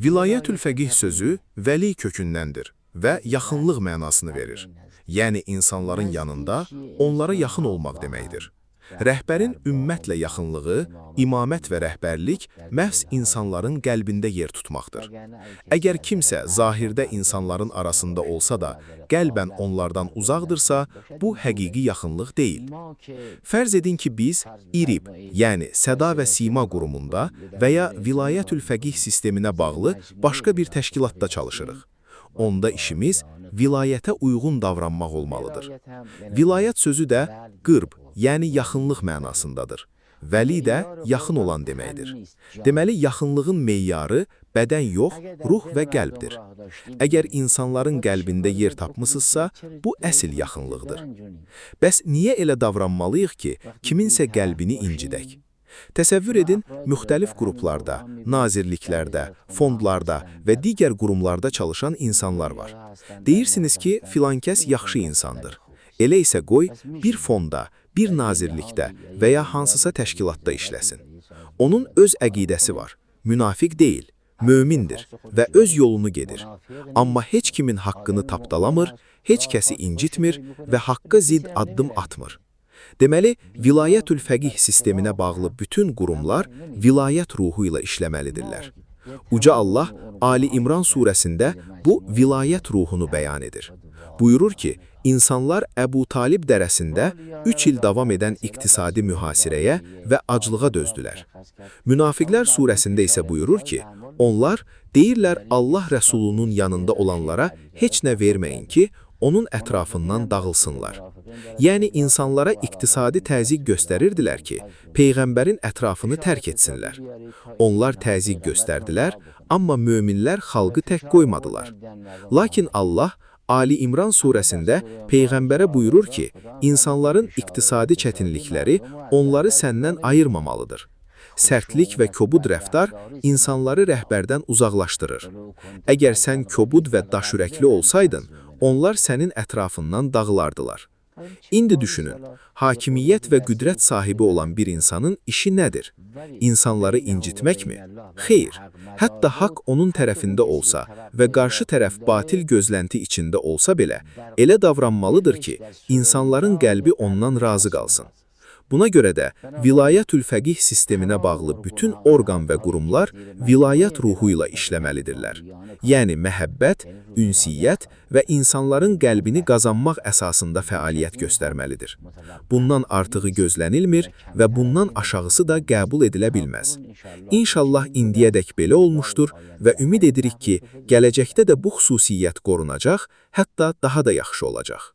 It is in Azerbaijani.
Vilayətül fəqih sözü vəli kökündəndir və yaxınlıq mənasını verir. Yəni insanların yanında onlara yaxın olmaq deməkdir. Rəhbərin ümmətlə yaxınlığı, imamət və rəhbərlik məhz insanların qəlbində yer tutmaqdır. Əgər kimsə zahirdə insanların arasında olsa da, qəlbən onlardan uzaqdırsa, bu həqiqi yaxınlıq deyil. Fərz edin ki, biz İRİB, yəni Səda və Sima qurumunda və ya Vilayətül Fəqih sisteminə bağlı başqa bir təşkilatda çalışırıq. Onda işimiz vilayətə uyğun davranmaq olmalıdır. Vilayət sözü də qırb, yəni yaxınlıq mənasındadır. Vəli də yaxın olan deməkdir. Deməli, yaxınlığın meyarı bədən yox, ruh və qəlbdir. Əgər insanların qəlbində yer tapmısınızsa, bu əsl yaxınlıqdır. Bəs niyə elə davranmalıyıq ki, kiminsə qəlbini incidək? Təsəvvür edin, müxtəlif qruplarda, nazirliklərdə, fondlarda və digər qurumlarda çalışan insanlar var. Deyirsiniz ki, filankəs yaxşı insandır. Elə isə qoy, bir fonda, bir nazirlikdə və ya hansısa təşkilatda işləsin. Onun öz əqidəsi var, münafiq deyil, mömindir və öz yolunu gedir. Amma heç kimin haqqını tapdalamır, heç kəsi incitmir və haqqa zidd addım atmır. Deməli, Vilayətül Fəqih sisteminə bağlı bütün qurumlar vilayət ruhu ilə işləməlidirlər. Uca Allah Ali İmran surəsində bu vilayət ruhunu bəyan edir. Buyurur ki, insanlar Əbu Talib dərəsində 3 il davam edən iqtisadi mühasirəyə və aclığa dözdülər. Münafiqlər surəsində isə buyurur ki, onlar deyirlər Allah Rəsulunun yanında olanlara heç nə verməyin ki, onun ətrafından dağılsınlar. Yəni insanlara iqtisadi təzyiq göstərirdilər ki, peyğəmbərin ətrafını tərk etsinlər. Onlar təzyiq göstərdilər, amma möminlər xalqı tək qoymadılar. Lakin Allah Ali İmran surəsində peyğəmbərə buyurur ki, insanların iqtisadi çətinlikləri onları səndən ayırmamalıdır. Sərtlik və kobud rəftar insanları rəhbərdən uzaqlaşdırır. Əgər sən kobud və daşürəkli olsaydın, onlar sənin ətrafından dağılardılar. İndi düşünün, hakimiyyət və qüdrət sahibi olan bir insanın işi nədir? İnsanları incitməkmi? Xeyr, hətta haqq onun tərəfində olsa və qarşı tərəf batil gözlənti içində olsa belə, elə davranmalıdır ki, insanların qəlbi ondan razı qalsın. Buna görə də Vilayətül Fəqih sisteminə bağlı bütün orqan və qurumlar vilayət ruhu ilə işləməlidirlər. Yəni məhəbbət, ünsiyyət və insanların qəlbini qazanmaq əsasında fəaliyyət göstərməlidir. Bundan artığı gözlənilmir və bundan aşağısı da qəbul edilə bilməz. İnşallah indiyədək belə olmuşdur və ümid edirik ki, gələcəkdə də bu xüsusiyyət qorunacaq, hətta daha da yaxşı olacaq.